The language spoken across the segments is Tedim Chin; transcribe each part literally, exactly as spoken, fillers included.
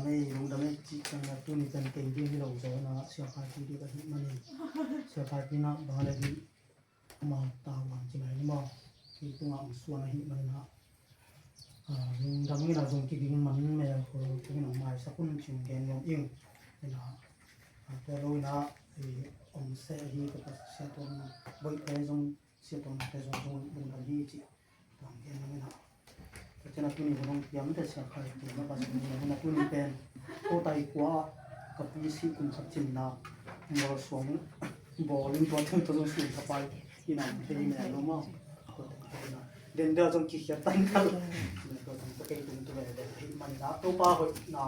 Hei, lungdam ei cih ciangin ah tuni ciang kei ding hi lo zaw in ah siakhaipi ding ka hih manin, siakhaipi in ah bang le ding amau tavuan ci mai ni maw? Kei tungah hong suan ahih manin ah, ah, lungdam in ah zong kiging man mel khol kei in ah maisak un ci-in gen nuam ing. In ah, ah, tua lo in ah, eh, om seh hi ka, ka sia tuan boih te zong, sia tuan te zong zong lungdam hi cih tuang gen nuam in ah. Tua ciang a tuni hun hong piang te siakhaipi in ah ka zong lungdam in ah tuni pen ko tai kua ah ka pi sih kum khat cinna mual suang bawl in tua teng tua zong sin ka pai in ah thei mel lo maw? Tua teng tua in ah den dia zong kikhiat tan kal. Tua teng tua kei tung tu ve ve hi man in ah Topa hoihna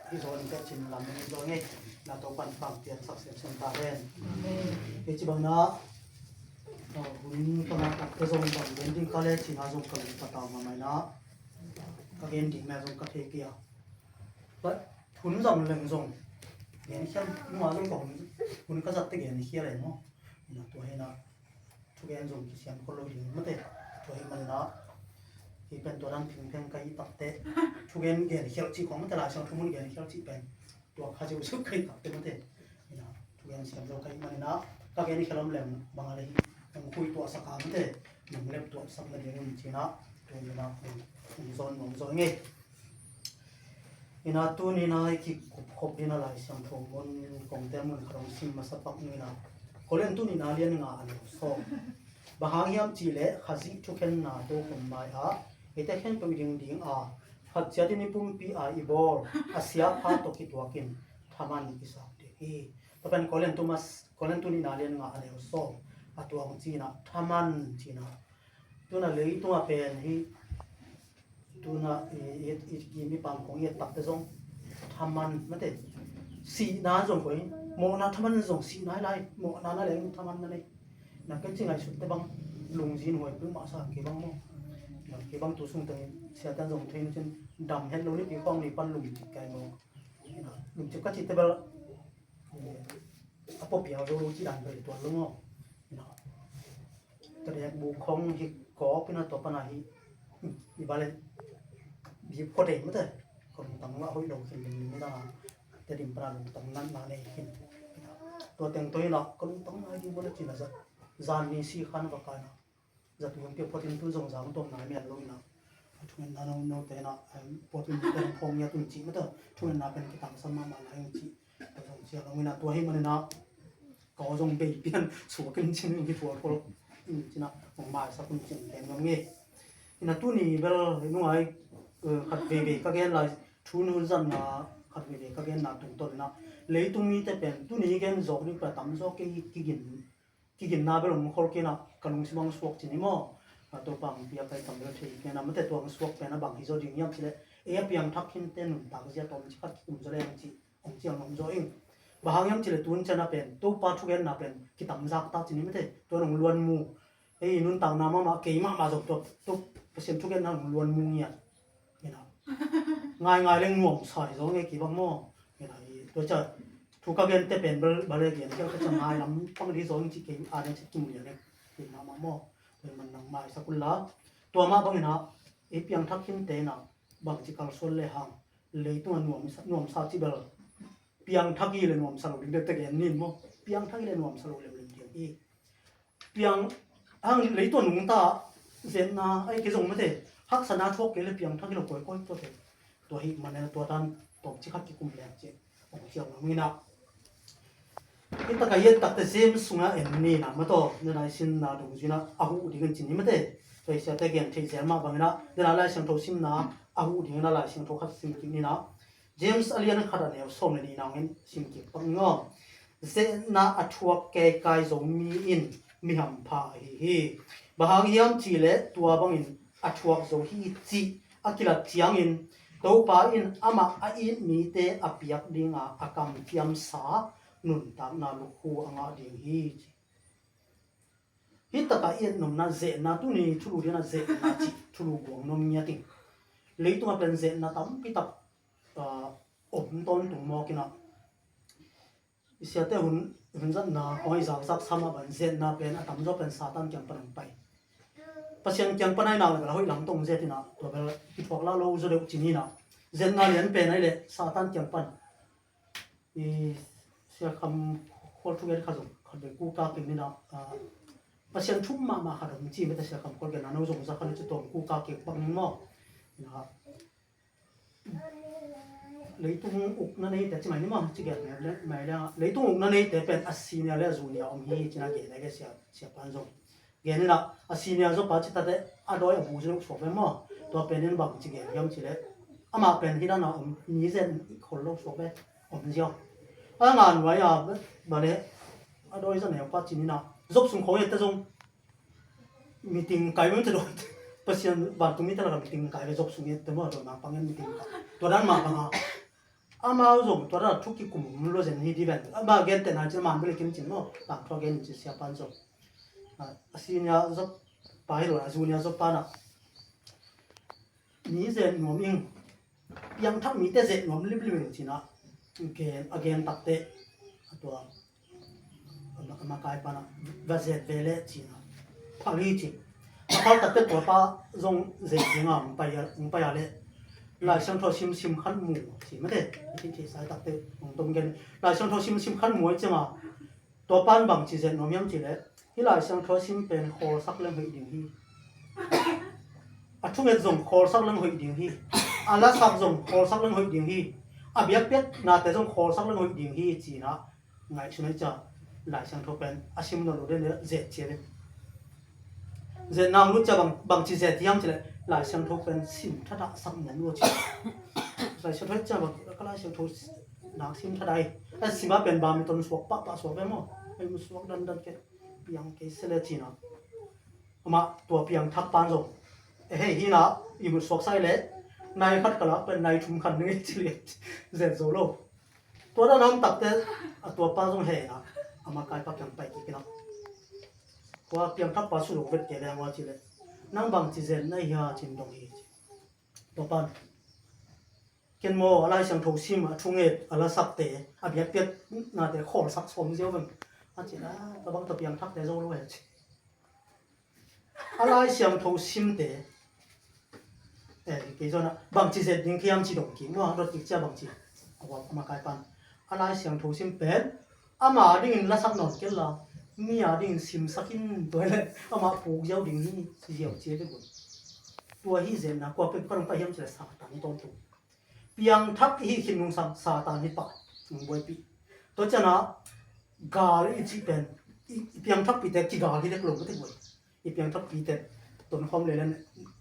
hi zaw in ka cin lam in zaw ngei na Topa in pang pian sak sem sem ta hen. Amen. Kei ci bang na, uh, hun ka na tak te zong bang den ding ka le cina zong ka lung ka tau ma mai na. Ka gen ding mel zong ka thei kei a. But hun zam leng zong gen khial nunga zong ka hun, hun ka zat te gen khial leng maw? Na tua hi na thugen zong kisiam khol lo ding mate. Tua hi man na hi pen tua dan phingpheng ka hi tak te thugen gen khial cih khong mate, Lai Siangtho mun gen khial cih pen tua kha ziau ziau ka hi tak te mate. Ina, thugen siam zo ka hi man ina, ka gen khial om leng bang a le hi, nang khui tuah sak a mate, nang lep tuah sak na ding un cina, tua ina, nang zon nang zon ngei. Ina tuni na i kikup khop dina Lai Siangtho mun kongte mun kha dong sim masa pak nu ina. Korin tuni na lian nga a neu sawm. Bang hang hiam cih leh Khazih thukhenna tokhom mai-ah eite khempeuh i ding ding a, phat ciatin i pumpi a i bawl a sia pha tawh kituakin thaman i sak ding hi. Tua pen Korin tu mas, Korin tu nihna lian nga a neu sawm a tuang cina thaman cina. Tuna leitungah pen hi Tuna i, i, i, i mi pang kong i et takte zong thaman mate. Sihna zong koi mawhna thaman zong sihna hi lai, mawhna na leng thaman na nei. Na ken ci ngaihsut te bang lungzin huai pil mah sa kei bang maw. Na kei bang tu sung teng siatan zong thei nu cin dam het lo ni pi kong ni pan lungcik kai maw. Na lungcik ka ci te bel, eh, a pawh piau zo lo ci dan bel tuan lo maw. Na Tadek bu khong hi kawk ina tua pana hi. I bale bip kua dei mate. Ka lungtang la hoih lo khin ling ling ina. Tedim pana lungtang natna nei khin. Tua teng tua ina ka lungtang nai ding bale cina zat. Zan ni si khan va ka ina. Zat hun pia photin tu zong zang tuam nai mian lo ina. Thungen na no no te ina. Photin te ina phong ya tun ci mate. Thungen na pen kitang sa mama nai ci. Tua zong cia lo ina tua hi man ina. Ka aw zong bei pian suak in cin in kitual khol in cina hong maisak un cin ken ngam nge. Ina tuni bel nungai, eh, khat veivei ka gen lai thu nunzanna khat veivei ka genna tungtawn ina leitung mite pen tuni gen zawk ding pen a tam zawk kei kigin, kiginna bel hong khol kei ina ka lungsim hong suak cin hi maw? A Topa hong piak kai tam bel thei kei ina mate tua hong suak pen a bang hi zaw ding hiam cileh ei a piangthak khinte nuntak zia tawm ci khat kikum zaw leng ci. Hong ciang hong zaw ing. Bang hang hiam cileh tun ciang a pen Topa thugenna pen kitamzak ta cin hi mate. Tua nong luan mu. Ei nuntakna mahmah kei mahmah zong tua, tua Pasian thugenna nong luan mu ngiat. Ina. Ngai ngai leng nuam sai zaw nge kei bang maw. Ina, i tua cia thu ka gen te pen bal, bal e gen cia ka cia ngai lam pang di zaw ing ci kei a den ci kim lian e. Kei mahmah maw. Tua man nang maisak un la. Tua mah bang ina, ei piangthak khinte ina, bang ci kalsuan le hang. Leitung a nuamsa, nuamsa ci bel. Piangthak i le nuamsa lo ding dek te gen nin maw? Piangthak i le nuamsa lo lemlem ding i. Piang, hang leitung a nungta zetna ai kei zong mate. Haksana thuak kei le piangthak i lo koikoi tua te. Tua hi manen tua tan tawm ci khat kikum leng ci. Ong ciang lo mina. Hi taka i et takte James sunga en nina mataw. Nena i sinna dungzui ina a huh dingin cin hi mate. Tua i siate gen thei zel mah bangina. Nena Lai Siangtho simna a huh dingina Lai Siangtho khat sim kik nina. James a lian khat a neu sawm le nihna hong en sim kik pak ning aw. Zetna a thuak keikai zo mi in mi hampha ahi hi. Bang hang hiam cihleh tua bangin a thuak zo hi cih a kilat ciangin Topa in amah a it mite a piak dinga a kamciamsa nuntakna lukhu a ngah ding hi ci. Hih takah i et nopna zetna tuni thulu dingin a zetna cih thulu guang nuam ngiat ing. Leitungah pen zetna tampi tak, ah, om tawntung mawk ina. I siate hun, hun zatna kong i zakzak sa mah bang zetna pen a tamzaw pen Satan kiang pan hong pai. Pasian kiang pan a i nak le bel a hoih lam tawh zet ina tua bel kithuak lah lo zaw deuh cin ina. Zetna lian pen ahi leh Satan kiang pan i Sia Kham Khual thugen kha zong khat vei kuka keng nina, ah, Pasian thum mahmah khat om ci mete Sia Kham Khual gen a no zong za khan ci tawm kuka keng pak ning maw? Ina leitung ukna neite ci mai ni maw? Ci gen mai le, mai le, leitung ukna neite pen a senior le a junior om hi cina gen a ke sia, sia pan zong. Gen ina a senior zo pa ci tate a dawi a bu zin uk suak ve maw? Tua pen in bang ci gen hiam ci le. Amah pen hi dana om ni zen khol lo suak ve. Om ziau. A nga nuai a ba le a dawi za neu pa ci nina. Zop sung khong ete zong meeting kai mem te dawi. Pasian vantung mite laka meeting kai ve zop sung ete maw dawi mangpang en meeting kai. Tua dan mangpang a. Amau zong tua dan a thu kikum lo zen hi di ven. Ama gen te na ci man bele kim cin maw. Pang thua gen ci sia pan zong. A, a senior zop pa hi lo a junior zop pa na. Ni zen nuam ing. Piangthak mite zen nuam limlim ing cina. Gen, a gen takte. A tua. A ma-, a makai pana. Va zen ve le cina. Phal hi ci. A phal takte tua pa zong zen dinga ung pai a, ung pai a le. Lai Siangtho sim sim khan mu. Ci mate. Ci ci sai takte. Ung tom gen. Lai Siangtho sim sim khan mu ai cima. Tua pan bang ci zen nuam hiam ci le, hih Lai Siangtho sim pen khawlsak leng hoih ding hi. A thunget zong khawlsak leng hoih ding hi. A lasak zong khawlsak leng hoih ding hi. A biakpiaknate zong khawlsak leng hoih ding hi cina ngaihsun ai ca Lai Siangtho pen a sim nawn lo den le zet cia le. Zetna hong lut cia bang, bang ci zet hiam ci le Lai Siangtho pen sim thadahsak mawm lo cia. Lai Siangtho cia bang ka Lai Siangtho nak sim thadai. A sima pen bam ton suak pahpah suak ve maw? Ei mu suak dandan ke piang kei se le cina. Amah tua piangthak pan zong. E hei hina i mu suak sai le nai khat ka lak pen nai thum khan ning ci le zen zo lo. Tua dan a om takte a tua pa zong hei na. Amah kai pa piang pai kik ina. Tua piangthak pa su lo vet ke le ngua ci le. Nang bang ci zen na hia cin dong hi ci. Tua pan. Ken maw a Lai Siangtho sim a thunget a lasakte a biakpiaknate khawlsak sawm ziau veng. A ci la tabang ta piangthakte zo lo he ci. A Lai Siangtho simte. Eh, kei zona bang ci zet ding khiam ci dong ki maw dot kik cia bang ci. A wa makai pan. A Lai Siangtho sim pen. Ama dingin lasak nawn kei la. Mi a dingin simsak in tua le. Ama puk ziau ding hi. Ziau cia ding. Tua hi zetna kua pek pan pa hiam ci la Satan hi tawntung. Piangthak i hih khin nungsang Satan hi pah nung buaipih. Tua ciana gal i cih pen i piangthakpihte kigal hi dek lo ka ti buai. I piangthakpihte tonkhawm lelen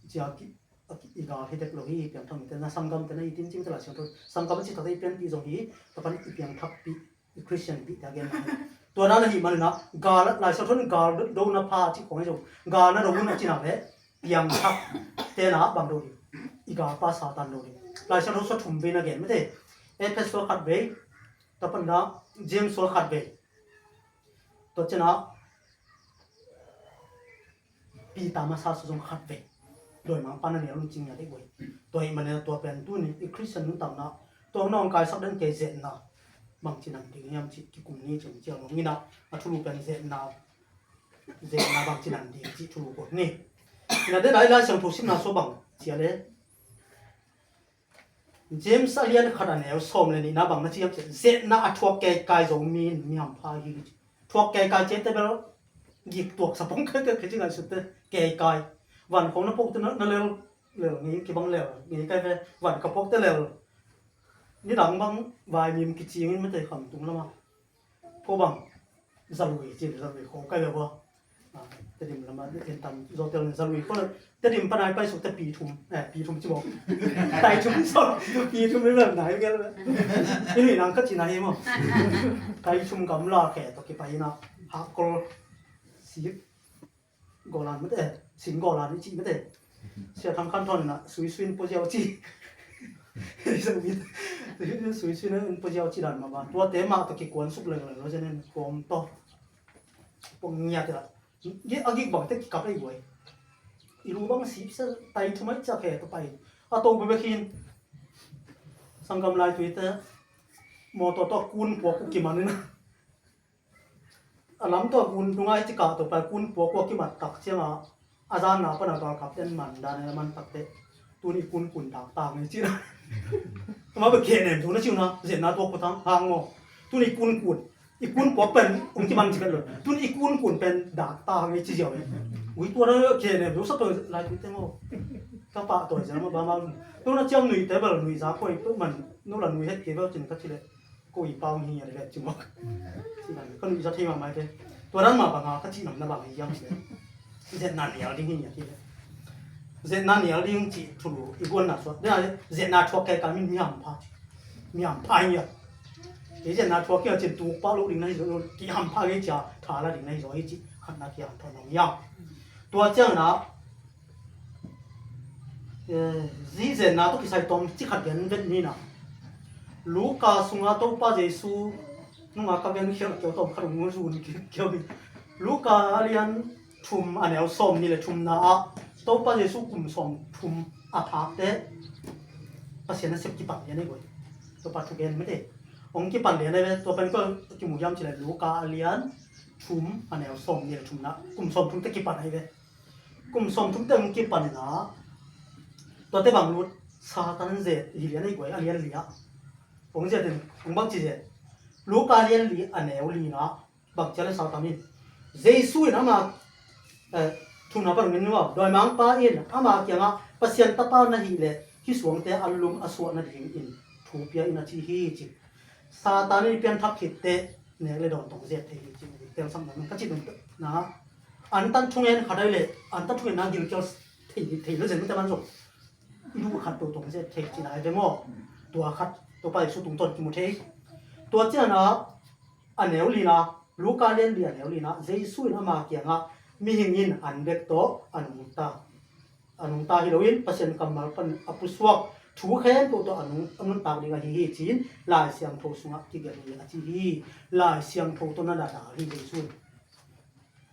cia ki i gal hi dek lo hi. I piangthakpihte na sanggamte na i tin cing te la siang thon sanggam a cih takte i pianpih zong hi. Tapan i piangthakpih i Christian pihte a gen tua dan ahih manina gal Lai Siangtho in gal do na pha a cih khong hi zong gal na do hun a cih nak le piangthak tena bang do ding i galpa Satan do ding. Lai Siangtho sua thum vei na gen mate. Ephes sua khat vei, tapan na James sua khat vei. Tua cina Peter masa sua zong khat vei. Doi mang pan na nia lun cing nia dei boi. Tua hi manena tua pen tuni i Christian nun tamna tua nong kaisak den kei zetna. Bang cinan ding hiam ci kikum ni cin ciang nong ina a thulu pen zetna. Zetna bang cinan ding ci thulu ko ni. Ina de dai Lai Siangtho simna so bang cia le. James a lian khat a neu sawm le nihna bang na ciam cia zetna a thuak kei kai zo mi in mi hampha hi. Thuak kei kai cia te bel gik tuak sapong kai kai kai ci ngai sut te kei kai. Van khong na pok te na lel lel ngei kibang lel ngei kai ve van ka pok te lel. Ni dang bang vai mim kicing in mate kham tung lama. Ko bang zalui cin zalui ko kai ve bua. Tedim lama en tam zo tel zalui ko tedim panai pai suk te pi thum eh pi thum ci bo. Tai thum so pi thum ni lel nai gel. Ini nang ka ci nai mo. Tai thum gam la ke to ki pai na. Ha ko si Golan mate, sin golan i ci mate. Sia Thang Khan Thon na sui sui in puziau ci. Sui sui in puziau ci dan ma ba. Tua te ma to kikuan suk leng leng lo zen en kom to. Pong ngia te la. Gi a gik bang te kikap ei guai. I lu bang sip sa tai thumai cha khe to pai. A to be be khin. Sanggam lai tui te. Mo to to kun puak ku kiman in. A lam tua kun dungai ci kah to pai kun puak kua kimat tak cianga a zan na pana galkap ten man dan a man takte tuni kun kun tak tak ni ci na. Ama ba khe nem tu na ciu na, zen na tua ko tang hang mo. Tu ni kun kun. I kun puak pen, ong ki bang ci pen lo. Tun i kun kun pen, dak ta hang i ci ziau e. Ui, tua na khe nem tu sa pen, lai tu te mo. Ka pa toi ziau ma ba ma. Tu na ciam nui te bel nui za koi, tu man, nu la nui het ke bel cin ka ci le. Ko i pau hi ya le ci mo. Ka nui za thei ma mai te. Tua dan ma ba nga, ka ci nam na ba ngai yam ci le. Zetna nial ding hi ya ci le. Zetna nial ding ci thulu, i guan na suak. Dena le, zetna thuak ke ka min mi hampha ci. Mi hampha hi ya. Kei zetna thuak kia cin tuk pa lo ding na hi zo, ki hampha kei cia, tha la ding na hi zo hi ci, khatna ki hampha nong ya. Tua ciang na, eh, zi zetna to kisai tom ci khat gen vet ni na. Luka sunga Topa Jesu, nunga ka gen khial keu tom khat ngu zun keu ni. Luka a lian thum a neu sawm ni le thumna ah, Topa Jesu kum sawm thum a phakte, Pasian a sep kipan lian ei guai. Topa thu gen mete. Ong kipan lian ei ve, tua pen ko kimu hiam ci le Luka a lian thum a neu sawm ni le thumna, kum sawm thum te kipan ei ve. Kum sawm thum te ong kipan ina, tua te bang lut Satan zet hi lian ei guai a lian lia. Ong zet in, ong bang ci zet. Luka a lian li a neu lina, bang cia le Satan in. Jesu in ama, eh, thumna pan min nuam. Dawimangpa in ama kiangah Pasian tapa na hih leh hih suangte a lum a suah nadingin thu pia in a ci hi ci. Satan in pianthak khit teh nek le dawn tong zet thei hi ci. Telsam na ka ci dong na. Antan thungen khat ai le, antan thungen na gilkial thei, thei lo zen mite man zong. I lu khat to tong zet thei ci nai ve maw. Tua khat Topa Jesu tungtawn kimu thei. Tua ciana a neu lina, Luka lian li a neu lina, Jesu in ama kiangah mihing in an bek tawh a nungta. A nungta hi loin Pasian kammal pan a pusuak thu khempeuh tawh a nung, a nuntak ding ahi hi ci-in Lai Siangtho sungah kigelh hi a ci hi. Lai Siangtho tawh na dada hi Jesu in.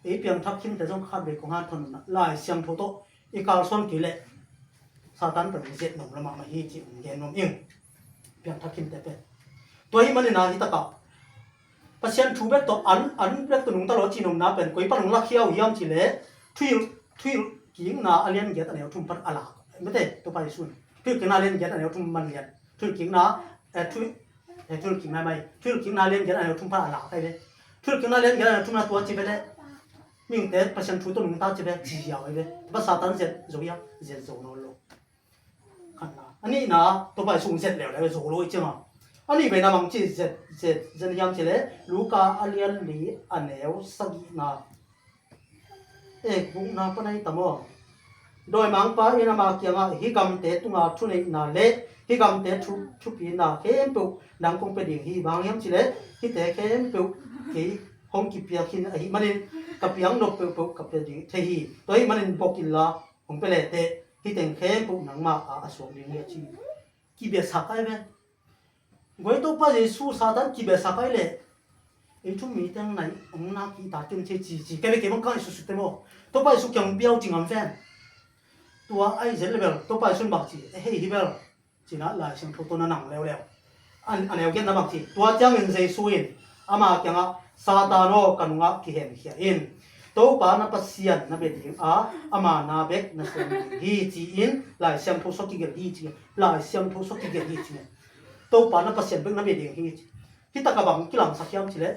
Ei piangthak khinte zong khat vei kong hanthon unah Lai Siangtho tawh i kalsuan kei leh Satan pen zet nuam lamah mah hi ci-in gen nuam ing. Piangthak khinte pen. Tua hi manina hi takah Pasian thu bek tawh an, an bek tawh nungta lo ci nuamna pen koi pan hong lakhia uh hiam ci leh thuhilh, thuhilh kikna a lian giat a neu thum pan a lak. Mete, Topa Jesu in. Thuhilh kikna a lian giat a neu thum man lian. Thuhilh kikna, eh, thuhilh, eh, thuhilh kikna mai. Thuhilh kikna a lian giat a neu thum pan a lak ai ve. Thuhilh kikna a lian giat a neu thumna tua ci ve leh. Mihingte Pasian thu tawh nungta ci ve, ci ziau ai ve. Topa Satan zet zo hiam, zet zo nawn lo. Khatna. A nihna, Topa Jesu zet leuleu zo lo i cianga. A nih veina bang ci zet, zet, zet hiam ci leh, Luka a lian li a neu sagihna. Eh, gukna pan ai tam aw. Dawimangpa in ama kiangah hih gamte tunga thuneihna le hih gamte thu, thupina khempeuh nang kong pia ding hi. Bang hiam ci leh, hihte khempeuh kei hong kipia khin ahih manin ka piang nop peuhpeuh ka pia ding thei hi. Tua ahih manin bok inla hong pia lehteh hih teng khempeuh nangmah a, a suak ding hi a ci. Kibiasak ai ve. Guai Topa Jesu Satan kibiasak ai leh. Ei thu mi teng nai ong na kihta ken ci ci ci. Kei ve kei bang kang i susute maw. Topa Jesu kiang biau ci ngam ven. Tua ai zel le bel. Topa Jesu in bak ci. E hei hi bel. Cina Lai Siangtho tawh na nang leuleu. An, a neu giatna bang ci. Tua ciangin Jesu in ama kiangah Satan aw ka nungah kihemkhia in. Topa na Pasian na bia ding a, ama na bek na suan ding hi ci-in Lai Siangtho sua kigelh hi ci. Lai Siangtho sua kigelh hi ci. Topa na Pasian bek na bia ding hi ci. Hih takah bang kilangsak hiam ci leh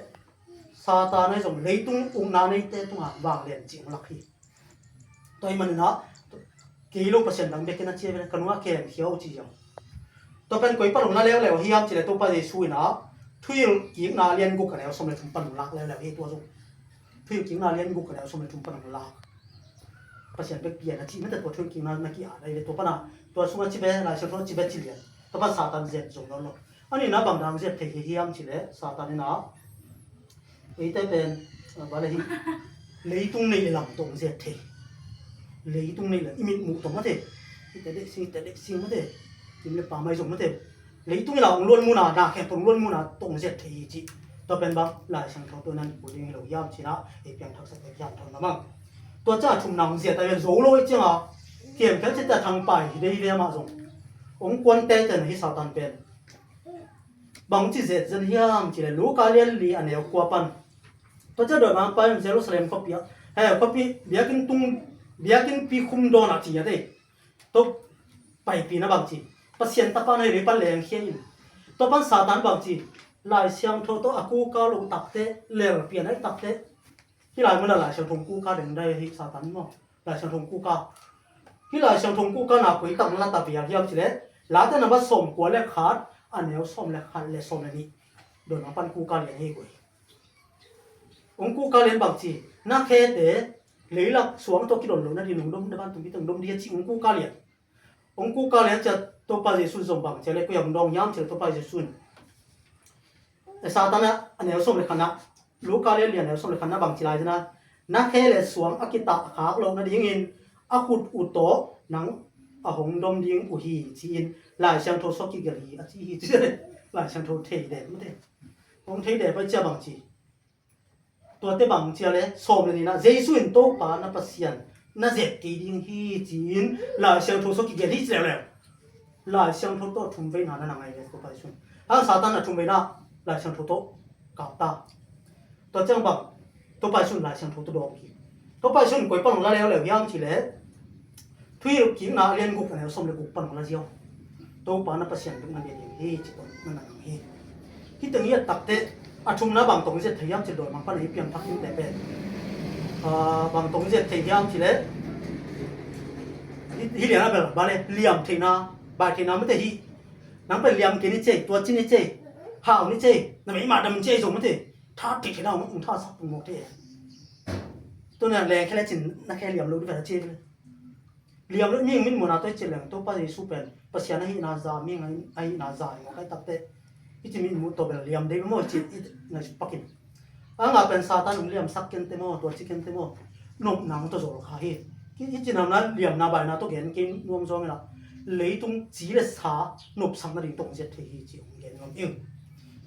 Satan ahi zong leitung ukna neite tungah vanglian cih hong lak hi. Tua ahih manin ah, kei lo Pasian dang bekin a ci a ve, ka nungah kihemkhia uh ci ziau. Tua pen koi pan hong la leuleu hiam ci leh Topa Jesu in ah, thuhilh kikna lian guk a neu sawm le thum pan hong lak leuleu hi tua zong. Thuhilh kikna lian guk a neu sawm le thum pan hong lak. Pasian bek pian a cih mete tua thuhilh kikna na ki-at ahi ve tua pan ah. Tua sungah ci ve, Lai Siangtho ci ve ci lian. Tua pan Satan zet zo nawn lo. A nihna bang dang zet thei hi hiam ci leh Satan in ah, eite pen, ah, bang le hi, leitung neih le lam tawh hong zet thei. Leitung neih le lam, i mit muh tawh mate. Hihte deh sing, hihte deh sing mate. Kim le pa mai zong mate. Leitung i la hong luan muna, na khempeuh hong luan muna tawh hong zet thei hi ci. Tua pen bang Lai Siangtho tawh na pu ding hi lo hiam ci-in ah, ei piangthaksak te hiam thawn na bang. Tua ciang a thumna hong zet a pen zo lo i cianga. Kiam khel ci te a thangpai hi dei ve amah zong. Hong kuan teitei na hi Satan pen. Bang ci zet zen hiam ci leh Luka lian li a neu kua pan. Tua ciang dawimangpa in Jerusalem khuapi ah, he, khuapi biakinn tung, biakinnpi khum dawnah ci a dei. Tua paipihna bang ci. Pasian tapa na hi lei pan lengkhia in. Tua pan Satan bang ci, Lai Siangtho tawh a kuka lo takte, lel pian ahi takte, hih lai mun a Lai Siangtho kuka ding dai hi Satan maw? Lai Siangtho kuka. Hih Lai Siangtho kuka na koi tak na la ta pial hiam cileh, Late na ba sawm kua le khat, a neu sawm le khat le sawm le nih. Don a pan kuka lian hi koi. Ong kuka lian bang ci, na khete, leilak suang tawh kidon lo na di nung dom, na ban tung ki tong dom di a ci ong kuka lian. Ong kuka lian cia Topa Jesu zong bang cia le koi a ong dong hiam cia le Topa Jesu in. E Satan a, a neu sawm le khat na, Luka le lian neu sawm le khat na bang ci lai zina, na khe le suang a kitah khak lo na dingin, a khut u tawh nang a hong dom ding uh hi ci-in, Lai Siangtho sawk kigelh hi a ci hi ci le, Lai Siangtho thei deh mate. Hong thei deh pai cia bang ci. Tuate bang cia le, sawm le nina, Jesu in Topa na Pasian, na zet kei ding hi ci-in, Lai Siangtho sawk kigelh hi ci leuleu. Lai Siangtho tawh thumveina na na ngai le, Topa Jesu in. Hang Satan na thumveina, Lai Siangtho tawh kap ta. Tua ciang bang, Topa Jesu in Lai Siangtho tawh dawng hi. Topa Jesu in koi pan hong la leuleu hiam ci le, Thuhilhkikna a lian guk a neu sawm le guk pan hong la ziau. Topa na Pasian bek na bia ding hi ci tawh na na nang hi. Hih teng hi a takte a thumna bang tong zet thei hiam ci dawimang pan a hi piang thak him teh pen. Ah, bang tong zet thei hiam ci le. Hih, hih lian a bel, ba le, liam theihna, bai theihna mate hi. Nang pen liam kei ni cei, tua ci ni cei, hau ni cei, na mei ma dam cei zong mate. Tha thei theihna, ung tha sak tung mawk thei. Tu na leng khe le cin, na khe liam lo di vel a ci le. Liam lo mihing min muhna tawh i cih leng Topa Jesu pen Pasian ahihna za, mihing ahihna za hi mawk ai takte. I ci min muh tawh bel liam dei maw i ci i ngaihsut pakin. A nga pen Satan hong liamsak kente maw, tua ci kente maw. Nopna hong tawh zawl kha hi. I ci namna liamna baina tawh gen kei nuam zawng ina. Leitung ci le sa nopsak nading tawh hong ziat thei hi ci hong gen nuam ing.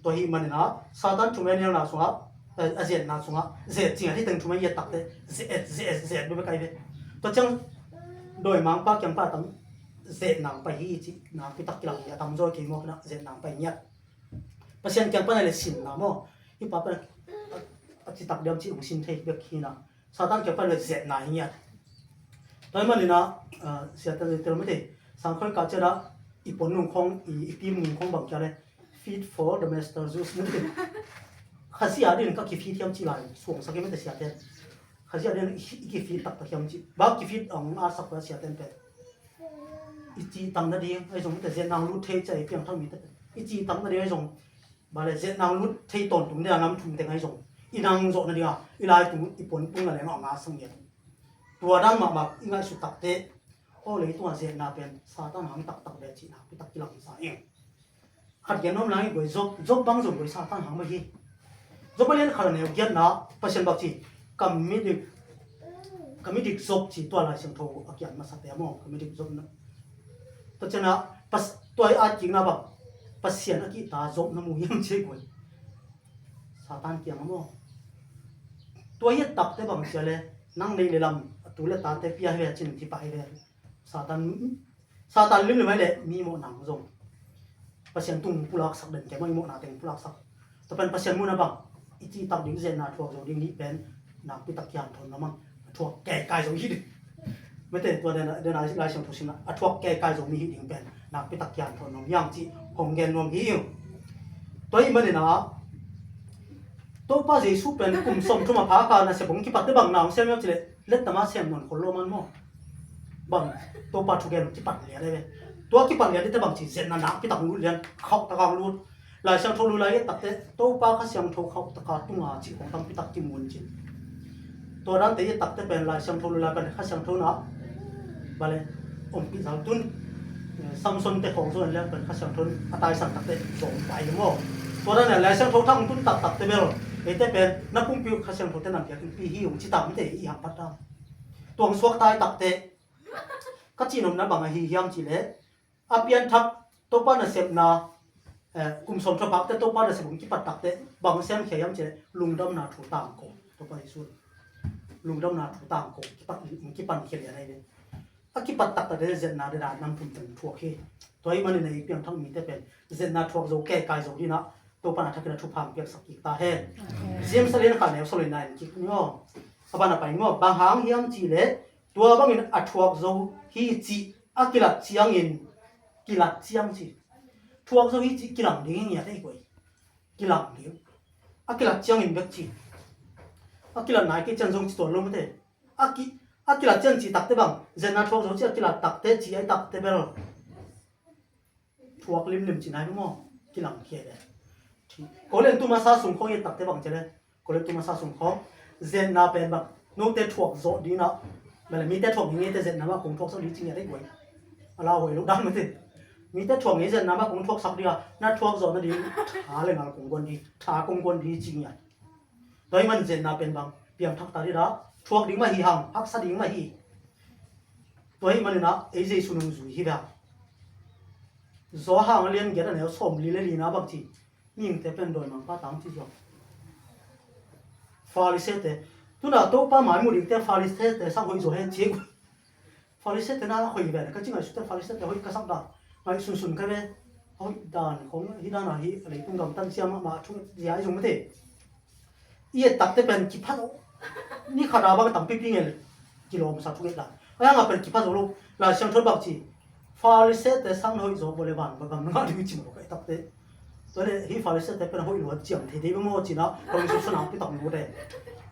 Tua hi manina Satan thum a nialna sungah, eh, a zetna sungah, zet cingah hi teng thum a i et takte, zet, zet, zet bebe kai ve. Tua ciang dawimangpa kiangpa tam zetna pai hi ci nakpi tak kilang hi a tamzaw kei mawk ina zetna pai ngiat. Pasian kiangpa na le sinna maw? Hi pa pen a, a citak diam ci hong sin thei bek hi na. Satan kiangpa le zetna hi ngiat. Tua hi manina, ah, siate le tel mate. Sangkhol ka ciana i pon nung khong, i, i tim nung khong bang kia le. Fit for the master use mate. Khazia din ka kifit hiam ci lai. Suang sak hi mate siate. Khazia din i, i kifit taktak hiam ci. Ba kifit ang a sak ba siate pe. I ci tang na ding, ai zong mate zetna lut thei cia i piang thang mite. I ci tang na ding, ai zong. Ba le zetna lut thei tawntung ding a nam thum teng ai zong. I nang zawh na ding a, i lai tung, i pon tung na leng a nga sang ngiat. Tua dan mahmah i ngaihsut takte. Aw leitung a zetna pen Satan hang taktak ve cihna pitak kilang sa ing. Khat gen nuam lang i guai Job, Job bang zong guai Satan hang mah hi. Job a lian khat a neu giatna, Pasian bak ci, ka midik, ka midik Job ci tua Lai Siangtho a kiat masa te maw, ka midik Job na. Tua ciana, pas, tua i atkikna bak, Pasian a kihta Job na mu hiam ci guai. Satan kiang a maw. Tua i a takte bang cia le, nang neih le lam, a tu le tate pia hi ve, a cin ti pah hi ve. Satan, Satan lim le mai le, mi mawh nang zong. Pasian tung pulaksak den kei mawh, i mawhna teng pulaksak. Tua pen Pasian muhna bang, i cihtak ding zetna thuak zo ding nih pen, nakpi tak kian thawn na mang, a thuak keikai zo hi ding. Mete tua dena, dena Lai Siangtho simna, a thuak keikai zo mi hi ding pen, nakpi tak kian thawn nuam hiang cih, hong gen nuam hi ing. Tua hi manina, Topa Jesu pen kum sawm thum a phak a nasep hong kipat te bang na hong sem hiam cih leh, lettama sem nawn khol lo man maw? Bang, Topa thugen kipat lian ai ve. Tua kipat lian dite bang ci zetna nakpi tak hong lut lian, khauh tak hong lut. Lai Siangtho lui lai i et takte, Topa Kha Siangtho khauh taka tunga cih hong tampi tak kimu in cin. Tua dante i et takte pen Lai Siangtho lui lai pen Kha Siangtho na. Bale, ompih zal tun. Eh, Samson te khawng zo en liang pen Kha Siangtho a taisan takte zong pai maw. Tua dan Lai Siangtho thang tun taktak te bel. Eite pen na pumpi uh Kha Siangtho te nan piak in pi hi hong ci tam te i hang pat ta. Tuang suak tai takte. Ka cihnopna bang ahi hiam cih leh, a pianthak Topa nasepna, eh, kum sawm thum a phakte Topa nasep hong kipat takte bang sem khia hiam cih leh, lungdamna thu tangko. Topa Jesu lungdamna thu tangko kipat, hong kipan khia lian ahi ve. A kipat taktakte zetna dena nam thum teng thuak hi. Tua hi manin ei piangthak mite pen zetna thuak zo, keikai zo dina Topa na thakin a thupha hong piaksak kik ta hen. James a lian khat neu sawm le nine kik ni aw. A ban a pai ni aw. Bang hang hiam cih leh, tua bangin a thuak zo hi cih a kilat ciangin kilat ciang ci. Thuak zo hi ci kilang ding hi ngiat ei koi. Kilang ding. A kilat ciangin bek ci. A kilat nai kei cian zong ci tuan lo mate. A ki, a kilat cian ci takte bang. Zetna thuak zo ci a kilat takte ci ai takte bel. Thuak limlim ci nai maw. Kilang khia de. Kolen tuma sa sung khong i takte bang ci le. Kolen tuma sa sung khong. Zetna pen bang. Note thuak zo dina. Bale mite thuak ni ngei te zetna ma kong thuak zo di ci ngiat ei koi. Ala hoi lo dan mate. Mite thuak ngei zetna ma kong thuak sak dia. Na thuak zo na di. Tha le ngal kong guan di. Tha kong guan di ci ngiat. Tua hi man zetna pen bang piangthak ta dih dah. Thuak ding mah hi hang, haksa ding mah hi. Tua hi maninah ei Jesu nung zui hi bang. Zawhang a lian giat a neu sawm li le lina bang ci. Mihingte pen dawimangpa tang ci zuang. Farisee te. Tuna Topa mai mu dingte Farisee te sang hoih zaw hen ci. Farisee te na hoih ve ka ci ngaihsut te Farisee te hoih ka sak dan ngaihsunsun ka ve. Hoih dan khong hi dan a hi leitung gamtan sia mahmah thu zia i zong mate. I et takte pen kipha zo. Ni khat a bang tampipi ngel kilawmsa thu et dan. A yanga pen kipha zo lo. Lai Siangtho bak ci Farisee te sang hoih zo bo le van ba gam ngah ding ci maw ka i takte. Tua le hi Farisee te pen hoih luat ciam thei dei bang maw cina kong suk sana pi tak mu te.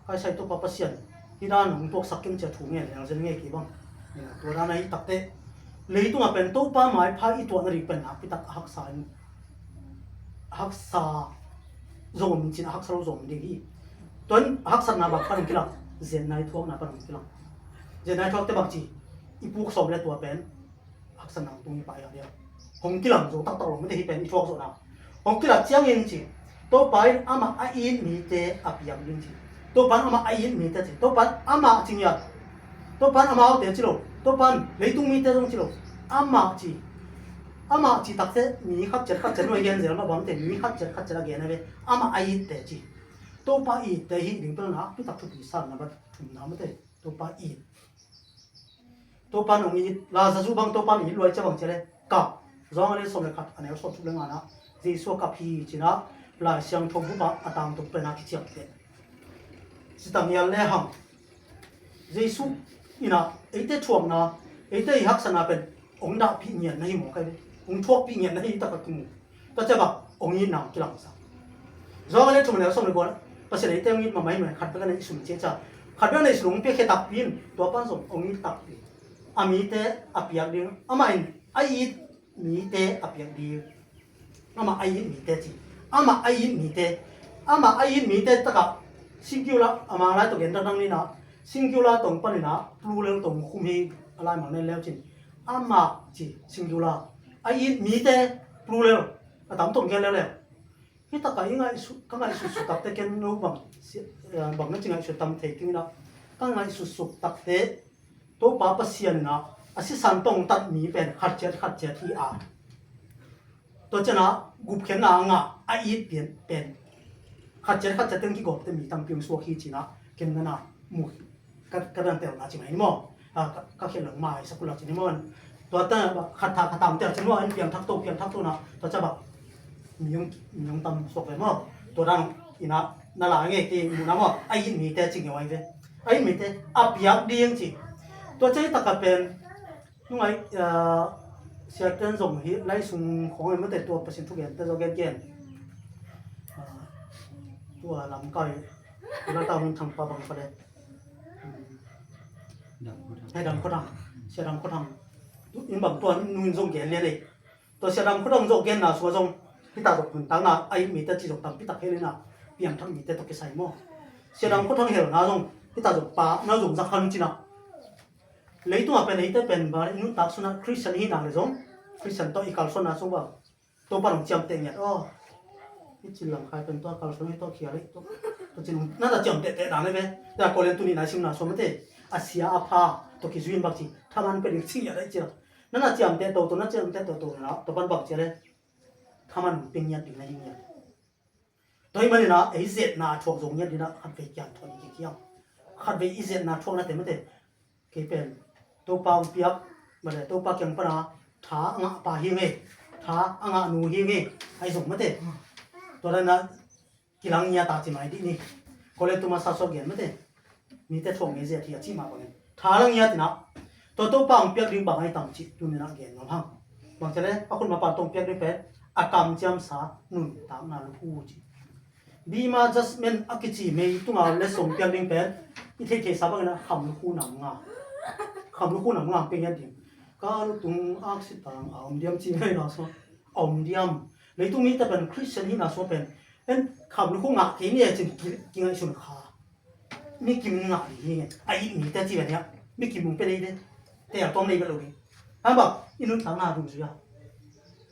Kai sai Topa Pasian hi dan hong tuaksak keng cia thu nge leng zen nge ki bang. Tua dan a hi takte leitungah pen Topa maipha i tuahna ding pen nakpi tak a haksa in haksa zong om cin a haksa lo zong om ding hi. Tuan haksatna bak pan hong kilang zetna i thuakna pan hong kilang. Zetna i thuakte bak ci i puk sawm le tua pen haksatna hong tung hi pah hi a dia. Hong kilang zo taktak lo mate hi pen i thuak zawhna. Hong kilat ciangin ci Topa in amah a it mite a piak ding ci. Topa in amah a it mite ci. Topa in amah ci ngiat. Topa in amaute ci lo. Topa in leitung mite zong ci lo. Amah ci. Amah ci takte mi khat ciat khat ciat nuai gen zel mah bangte mi khat ciat khat ciat a gen a ve. Amah a itte ci. Topa itte hi ding pelna pitak thupi sanna bat thumna mate. Topa it. Topa in hong it, Lazaru bang Topa in it luai cia bang cia le kap. Zawng a le sawm le khat a neu sawm suk le ngana Jesu a kap hi cina Lai Siangtho bupa a tangtung pena kiciamteh. Citang ial le hang Jesu ina eite thuakna eite i haksana pen hong dahpih ngiatna hi maw kai ve. Hong thuakpih ngiatna hi taka kimu. Tua cia bak hong itna hong kilangsa. Zawng a le thum a neu sawm le kua Pasian eite hong it mahmah hi mah khat bek a neih sun cia cia khat bek a neih sun hong piakhia takpi in tua pan zong hong it takpi. A mite a piak ding amah in a it mite a piak ding. Amah a it mite ci. Amah a it mite. Amah a it mite takah singular a mang lai tawh gen dangdang nina singular tong panina plural tong khum hi a lai mang nen leu cin. Amah ci singular a it mite plural a tam tong gen leuleu. Hi takah i ngaihsut ka ngaihsut suk takte ken no bang bang na ci ngaihsut tam thei kingina ka ngaihsut suk takte Topa Pasian ina a sisan tong tat mi pen khat ciat khat ciat hi a. Tua ciana gupkhiatna a ngah a it pian pen khat ciat khat ciat teng kigawmte mi tampi hong suak hi cina ken nana mu ka dan telna ci mai ni maw. Ka khiat lo mai sakula ci ni maw. Tua ta khat tha khat tam tel ci maw an piang thak to piang thak to na tua ca bak mi hong tam suak ve maw. Tua dan ina na la nge ki mu na maw a it mite ci nge wai ve. A it mite a piak ding ci. Tua cei taka pen nungai siaten zong hi lai sung khong ai mate tua Pasian thugente zong gen gen. Tua lamkai ula ta hun thang pa bang pale. Hai dam khuathang sia dam khuathang in bang tua nun zong gen lian ei. Tua sia dam khuathang zong genna sua zong hita zong hun tangna a it mite ci zong tampi tak helina piang thang mite tua kisai maw. Sia dam khuathang helna zong hita zong pa na zong zak han cina. Leitung a pen eite pen ba i nuntak suna Christian hi nang le zong Christian tawh i kalsuanna sung ba Topa nong ciamteh ngiat aw. I cin lam khai pen tua kalsuan hi tawh khia le tua cin nana ciamteh teh dan le ve. Tua kawlen tuni nai simna sua mate a sia a pha tawh kizuin bak ci thaman pe ding cing ngiat ai cia. Nana ciamteh to to na ciamteh to to na Topa bak cia le thaman pe ngiat ding na hi ngiat. Tua hi manina ei zetna a thuak zong ngiat dina khatvei kian thuak ni kikiang. Khatvei i zetna thuak na te mate. Kei pen Topa hong piak mate Topa kiang pana tha a ngah pa hi nge. Tha a ngah nu hi nge. Ai zong mate. Tua dana kilang ngiat a ci mai dih ni. Kole tuma sa suak gen mate. Mite thuak nge zia thi a ci ma bangin tha lang ngiat ina. Tua Topa hong piak ding bang ai tam ci tunina gen ngam hang. Bang ci le, a khutma pan tawh piak ding pen a kamciamsa nuntakna lukhu ci. Bema judgment a kici mei tunga le song piak ding pen i theihtheihsa bangin a kham lukhu nam nga, kham lukhu nam nga peng ngiat ding. Ka lutung aksi tang a om diam ci mei na so a om diam. Leitung mite pen Christian hihna sua pen en kham lukhu ngah kei ni e cin ki, kingaihsun kha. Mi kim ngah ding hi nge. A it mite ci ve nia. Mi kim mung pe nei de. Te a tawng nei ve lo ding. Hang bak i nuntakna dungzui a.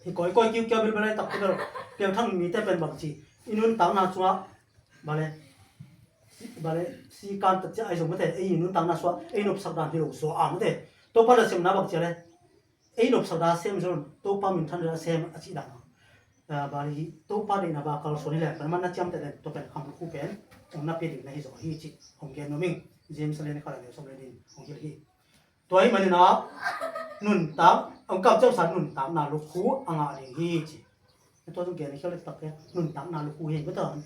Hi kawikawi kiukia bilbel ai tak te bel. Piangthak mite pen bak ci. I nuntakna cungah bale, bale, si kan tat cia ai zong mate, ei nuntakna suah, ei nopsak dan hi lo suah a mate. Topa da semna bak cia le, ei nopsak dan sem zon, Topa minthan da sem a cih dan. Ah, bale hi, Topa deihna ba kalsuan hi le, pen man na ciamteh den, tua pen kham lukhu pen, ong na pia ding na hi zaw hi cih, ong gen nuam ing, James lian khat a neu sawm le din, ong hilh hi. Tua ahih manin ah nuntak, a kamciamsa nuntakna lukhu a ngah ding hi ci. Tua zong gen khial taktak te nuntakna lukhu hi, bata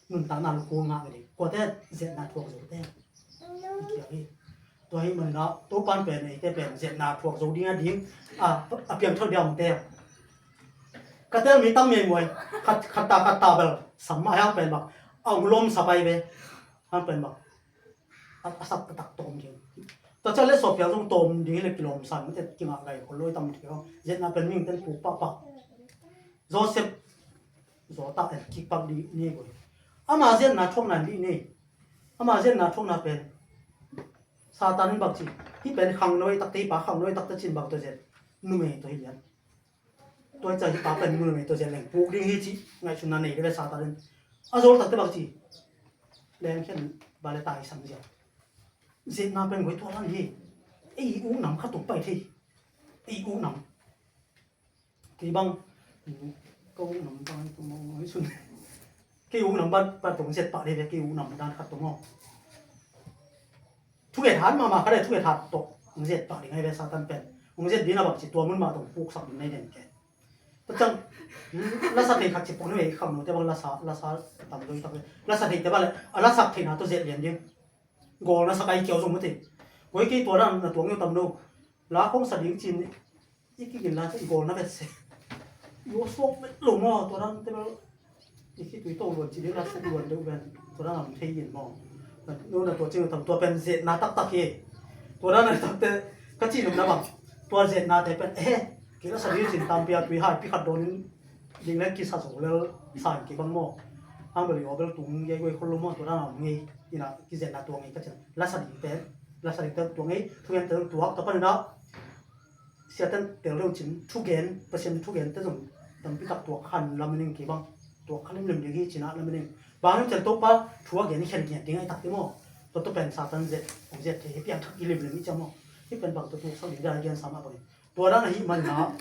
nuntakna lukhu a ngah ding. Kuate ziatna thuak zo te. I kiak hi. Tua ahih manin ah Topan pen eite pen ziatna thuak zo ding a ding. A, a piangthak diam te. Ka tel mi tam mi muai. Khat, khat ta, khat ta bel. Sam mah hiang pen bak. A ong lom sa pai ve. Hang pen bak. A, a sak taktak tawm ding. Tua ciang le sawpial zong tawm ding hi le kilawm san mate kingah gai khol lo i tam thei hong. Ziatna pen mihing ten puk pahpah. Joseph zaw tak en kik pak dih ni goi. Ama ziatna thuakna dih ni. Ama ziatna thuakna pen Satan in bak ci. Hi pen khang noi takte, hi pa khang noi takte cin bak tua ziat. Numei tua hi lian. Tua hi ca hi pa pen mun mei tua ziat leng puk ding hi ci ngaihsutna nei le ve sa ta den. A zol takte bak ci leng khian ba le tai sam ziat. Ziatna pen goi tua lan hi. Ei u nam khat tung pai thei. Ei u nam. Kei bang ka u nam bang tung mong sun. Kei u nam ban ban tung ziat pa le ve kei u nam dan khat tung mong. Thugen han mahmah kha le thugen han tawh hong zet pah ding ahi ve Satan pen. Hong zet ding a bang ci tua mun mah tawh hong puksak ding na hi den ke. Tua ciang lasa thei khat ci pawh ni ve i kham note bang lasa, lasa tam doi tak ve. Lasa theite bang le a lasak theihna tawh zet lian ding. Gawl na sak ahi kiau zong mate. Goi kei tua dan na tuang yo tam lo. La khong sa ding cin i kigin la i gawl na vet se. I aw suak vet lo maw tua dan te bel. I khitui to luan ci ding la suk luan deuh ven. Tua dan a hong thei in maw. No na tua cing tam tua pen zetna taktak hi. Tua dan a takte ka ci nung na bang. Tua zetna te pen eh. Kila sa ding cin tam pia tui hai pi khat dawn in ding le kisa zo lel sa in kibang maw. Hang bel i aw bel tung gei goi khol lo maw tua dan a hong ngei. Ina kizetna tua ngei ka cin. La sa ding te. La sa ding te tua ngei. Thu ngen te tuak ta pan ina. Siaten tel deuh cin thugen, Pasian thugen te zong tampi tak tuak khan lam ning kei bang. Tuak khan limlim ding hi cina lam ning. Bang hiam cian Topa thu a gen i khen gen ding ai tak te maw. Tua tua pen Satan zet, ong zet thei hi piang thak i limlim i ciang maw. Hi pen bang tua tuak sak ding dai gen sa mah bang. Tua dan ahi man na.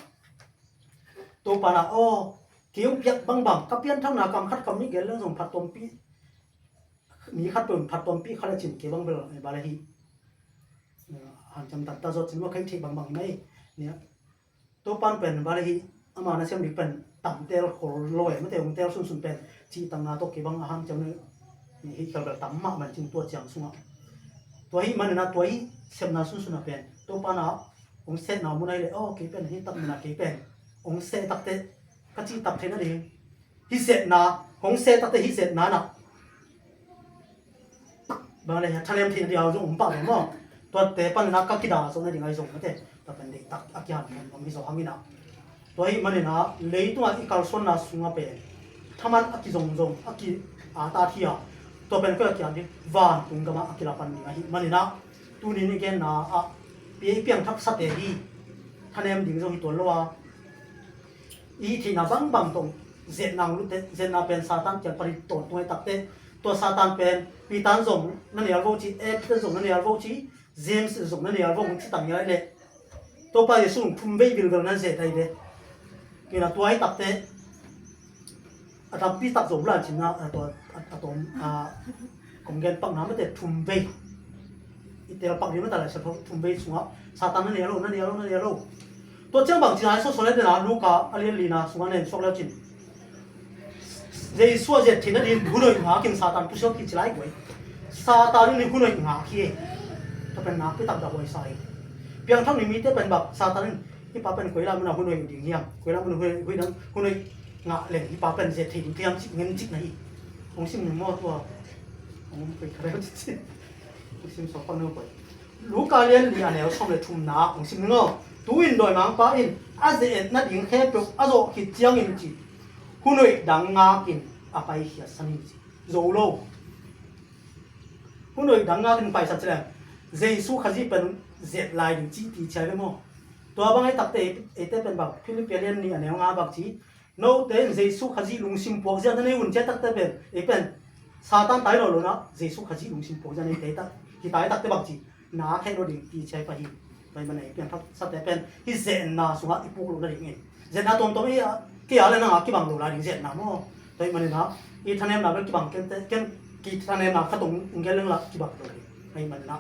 Topa na aw, kei ong piak bang bang, ka pian thak na kam khat kam nih gen leng zong phat tuampi. Mi khat peuh phat tuampi khat a cin kei bang bel, eh, bale hi. Eh, hanciam taktak zawt cin maw kei theih bangbang hi mai. Nia. Topan pen bale hi. Ama na siam ding pen tam tel khol lo e. Mate hong tel sunsun pen. Cih tangna tawh kei bang a hanciam ni. Hi kal bel tam mah man cin tua ciang sungah. Tua hi manina tua hi sepna sunsun a pen. Topan a hong sehna mun ahi le. Oh, kei pen hi tak mun a kei pen. Hong seh takte. Ka cih tak theihna ding. Hi zetna, hong seh takte hi zetna na. Bang le, thanem theihna dia zong um pah zong maw. Tuate pan na ka kida zong na ding ai zong mate. Tua pen dei tak a kihan om hi zong hangina. Tua hi manina, leitunga i kalsuanna sunga pen. Thaman a kizong zong, a ki a ta thia. Tua pen koi a kihan ding, vantung gama a kilapan ding ahi manina. Tuni ni genna a, pi piang thak sate hi. Thanem ding zong hi tuan lo a. I theihna bangbang tawh zetna hong lutte, zetna pen Satan kiang panin tawntung ai takte. Tua Satan pen Peter zong na nial vo ci, Peter zong na nial vo ci, James zong na nial vo hong ci tang nial ai le. Topa Jesu hong thum vei bilbel na zet ai le. Kina tua ai takte. A tampi tak zo blan cin na, a tua, a, a tom, a, kong gen pak na mate thum vei. I tel pak ding mate lai sa thum vei sungah. Satan na nia lo, na nia lo, na nia lo. Tua ciang bang cin ai sawsawh le dena Luka a lian lina sungah nen suak leu cin. Jesu a zet theihna ding hun hoih ngak in Satan pusuak hi ci lai guai. Satan in hun hoih ngak hi. Tua pen nakpi tak dah huai sa hi. Piangthak ni mite pen bak Satan in Hih pa pen koi lai munah hun hoih ding hiam? Koi lai munah hun hoih, hun hoih dang, hun hoih ngah leng hih pa pen ze thei ding hiam cih ngen cih na hi. Hong sim ning maw tua. Hong pei kha leu cih. Hong sim sawk pang neu koi. Luka lian li a neu sawm le thumna hong sim ning aw. Tu-in dawimangpa in a ze-et nading khempeuh a zawh khit ciangin ci, hun hoih dang ngakin a paikhiatsan hi ci. Zo lo. Hun hoih dang ngakin paikhiat ci leng Jesu Khazih pen zet lai ding cih ti ciai ve maw? Tua bang ei takte, eite pen bang Philippi lian ni a neu nga bang ci, note in Jesu Khazih lungsim puak zia na nei un ci a takte pen, ei pen Satan tai lo lo na Jesu Khazih lungsim puak zia na ei te tak, hi tai takte bang ci, na khe lo ding ti ciai pa hi. Tua hi man ei piang thak sate pen hi zetna sungah i puk lo na ding in, zetna tuamtuam ei a, kei a le nang a kibang lo lai ding zetna maw? Tua hi man ina i thanemna bel kibang ken te, ken ki thanemna khat ong gel leng la kibang lo ding. Tua hi man ina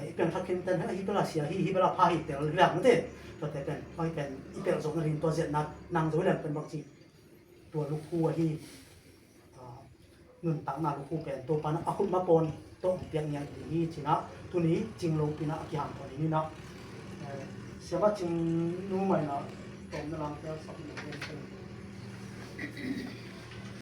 i piang thak khin ten hi bela sia hi, hi bela pha hi tel liang te. Tua te pen, tua hi pen i pel zo na ding tua zetna nang zo leng pen bang ci, tua lukhu ahi. Nuntakna lukhu pen Topa na a khut ma pawn tawh piak ngiat ding hi cinah tuni cing lopi na a kihanthawn hi ninah. Siama cing nu mai na tawm na lang tel sak na pen pen.